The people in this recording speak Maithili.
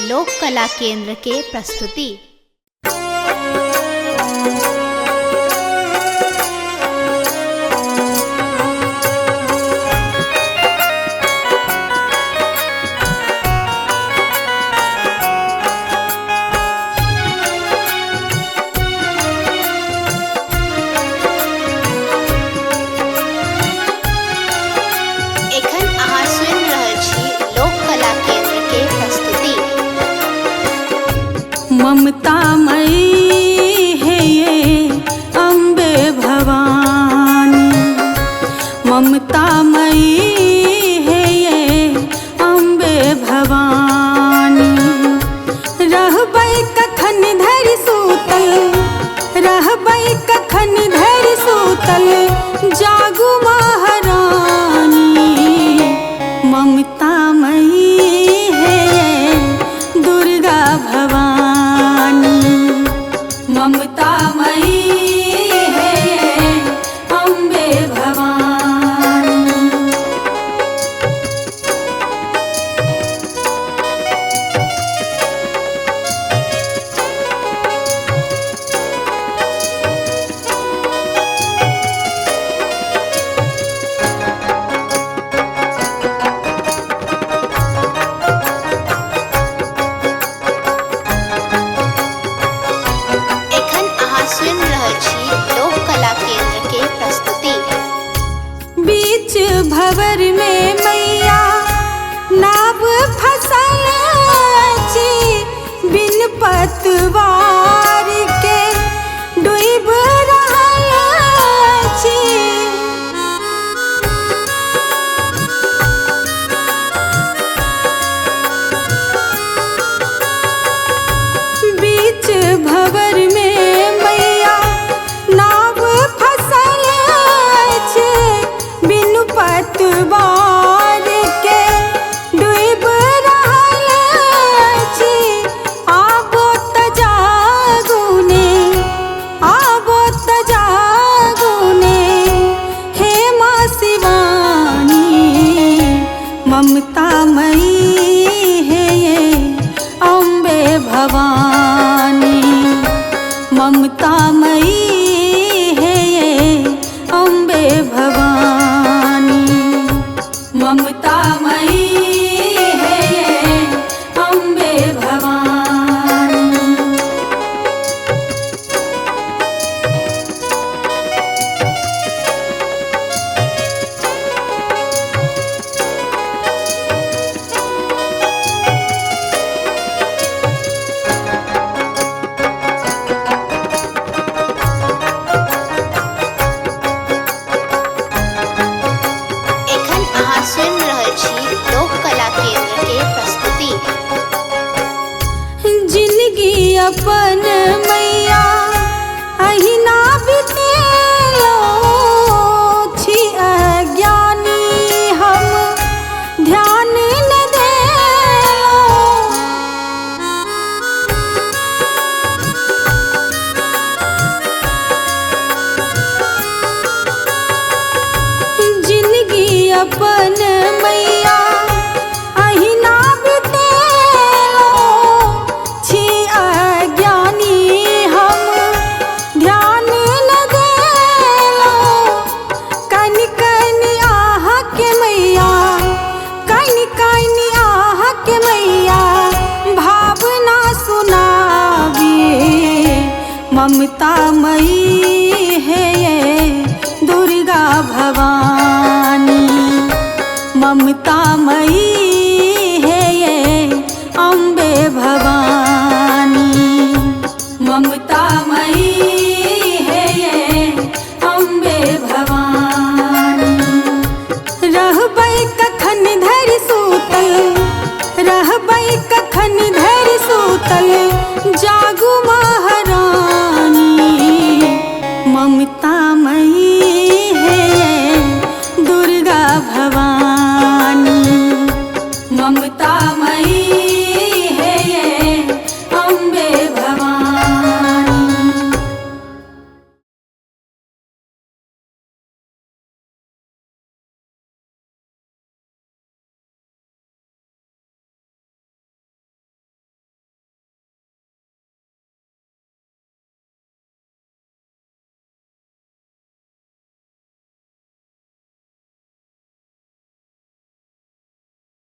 लोक कला केंद्र के प्रस्तुति। एखन अहाँ सुनि रहल छी लोक कला केंद्र के प्रस्तुति। ममता मई है ये अम्बे भवानी, ममता मई है ये अम्बे भवानी। रहबै कखन धरि सूतल, रहबै कखन धरि सूतल, जागू महारानी। ममता मई है ये दुर्गा भवानी, ममता मई है ये अम्बे भवानी। एखन अहाँ सुनि रहल छी लोक कला केंद्र के प्रस्तुति। बीच भंवर में मैया नाव फसल अछि, बिन पतवार के डूब रहल अछि। बीच भंवर में मैया नाव फसल अछि, बिनु पतवार के डूब रहल अछि। आबो त जागू ने, आबो त जागू ने, हे माँ शिवानी। ममता मई है ये अम्बे भवानी, ममता मई है ये अम्बे भवानी। ममता मई है ये अम्बे भवानी। एखन अहाँ सुनि रहल छी लोक कला केंद्र के प्रस्तुति। जिंदगी अपन मैया अहिना बितेलो छी, अज्ञानी हम ध्यान न देलो। जिंदगी अपन मैया अहिना बितेलो छी, अज्ञानी हम ध्यान न देलो। कनि कनि आहा के मैया, कनि कनि आहा के मैया, भावना सुनाबी। ममता मई है ये दुर्गा भवानी, ममता मई है ये अम्बे भवानी। ममता मई है ये अम्बे भवानी। रहबै कखन धरि सूतल, रहबै कखन धरि सूतल, जागू महारानी। ममता मई है ये दुर्गा भवानी, ममता मई